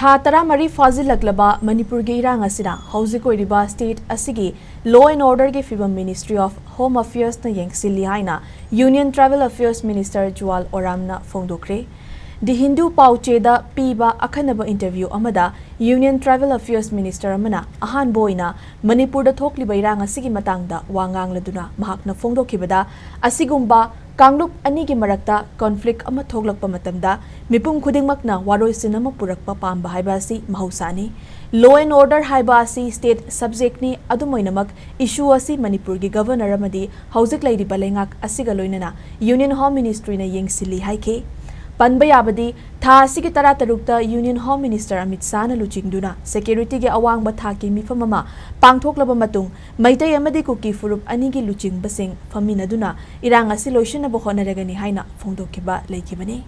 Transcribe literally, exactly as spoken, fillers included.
ꯊꯥ ꯇꯔꯥꯃꯔꯤ ꯐꯥꯖꯤꯜꯂꯛꯂꯕ ꯃꯅꯤꯄꯨꯔꯒꯤ ꯏꯔꯥꯡ ꯑꯁꯤꯅ ꯍꯧꯖꯤꯛ ꯑꯣꯏꯔꯤꯕ state ꯑꯁꯤꯒꯤ law and orderꯒꯤ ꯐꯤꯕꯝ Ministry of Home Affairsꯅ ꯌꯦꯡꯁꯤꯜꯂꯤ ꯍꯥꯏꯅ Union Tribal Affairs Minister ꯖꯨꯋꯥꯜ ꯑꯣꯔꯥꯝꯅ ꯐꯣꯡꯗꯣꯛꯈ꯭ꯔꯦ꯫ The Hindu ꯄꯥꯎꯆꯦꯗ ꯄꯤꯕ ꯑꯈꯟꯅꯕ interview ꯑꯃꯗ Union Tribal Affairs Minister ꯑꯃꯅ ꯑꯍꯥꯟꯕ ꯑꯣꯏꯅ ꯃꯅꯤꯄꯨꯔꯗ ꯊꯣꯛꯂꯤꯕ ꯏꯔꯥꯡ ꯑꯁꯤꯒꯤ ꯃꯇꯥꯡꯗ ꯋꯥ ꯉꯥꯡꯂꯗꯨꯅ ꯃꯍꯥꯛꯅ ꯐꯣꯡꯗꯣꯛꯈꯤꯕꯗ, ꯑꯁꯤꯒꯨꯝꯕ ꯀꯥꯡꯂꯨꯞ ꯑꯅꯤꯒꯤ ꯃꯔꯛꯇ conflict ꯑꯃ ꯊꯣꯛꯂꯛꯄ ꯃꯇꯝꯗ ꯃꯤꯄꯨꯝ ꯈꯨꯗꯤꯡꯃꯛꯅ ꯋꯥꯔꯣꯏꯁꯤꯟ ꯑꯃ ꯄꯨꯔꯛꯄ ꯄꯥꯝꯕ ꯍꯥꯏꯕ ꯑꯁꯤ ꯃꯍꯧꯁꯥꯅꯤ꯫ Law and order ꯍꯥꯏꯕ ꯑꯁꯤ state subjectꯅꯤ꯫ ꯑꯗꯨꯝ ꯑꯣꯏꯅꯃꯛ, issue ꯑꯁꯤ ꯃꯅꯤꯄꯨꯔꯒꯤ Governor ꯑꯃꯗꯤ ꯍꯧꯖꯤꯛ ꯂꯩꯔꯤꯕ ꯂꯩꯉꯥꯛ ꯑꯁꯤꯒ ꯂꯣꯏꯅꯅ Union Home Ministryꯅ ꯌꯦꯡꯁꯤꯜꯂꯤ ꯍꯥꯏꯈꯤ꯫ ꯄꯟꯕ ꯌꯥꯕꯗꯤ, ꯊꯥ ꯑꯁꯤꯒꯤ ꯇꯔꯥꯇꯔꯨꯛꯇ Union Home Minister ꯑꯃꯤꯠ ꯁꯥꯍꯅ ꯂꯨꯆꯤꯡꯗꯨꯅ securityꯒꯤ ꯑꯋꯥꯡꯕ ꯊꯥꯛꯀꯤ ꯃꯤꯐꯝ ꯑꯃ ꯄꯥꯡꯊꯣꯛꯂꯕ ꯃꯇꯨꯡ, ꯃꯩꯇꯩ ꯑꯃꯗꯤ ꯀꯨꯀꯤ ꯐꯨꯔꯨꯞ ꯑꯅꯤꯒꯤ ꯂꯨꯆꯤꯡꯕꯁꯤꯡ ꯐꯝꯃꯤꯟꯅꯗꯨꯅ ꯏꯔꯥꯡ ꯑꯁꯤ ꯂꯣꯏꯁꯤꯟꯅꯕ ꯍꯣꯠꯅꯔꯒꯅꯤ ꯍꯥꯏꯅ ꯐꯣꯡꯗꯣꯛꯈꯤꯕ ꯂꯩꯈꯤꯕꯅꯤ꯫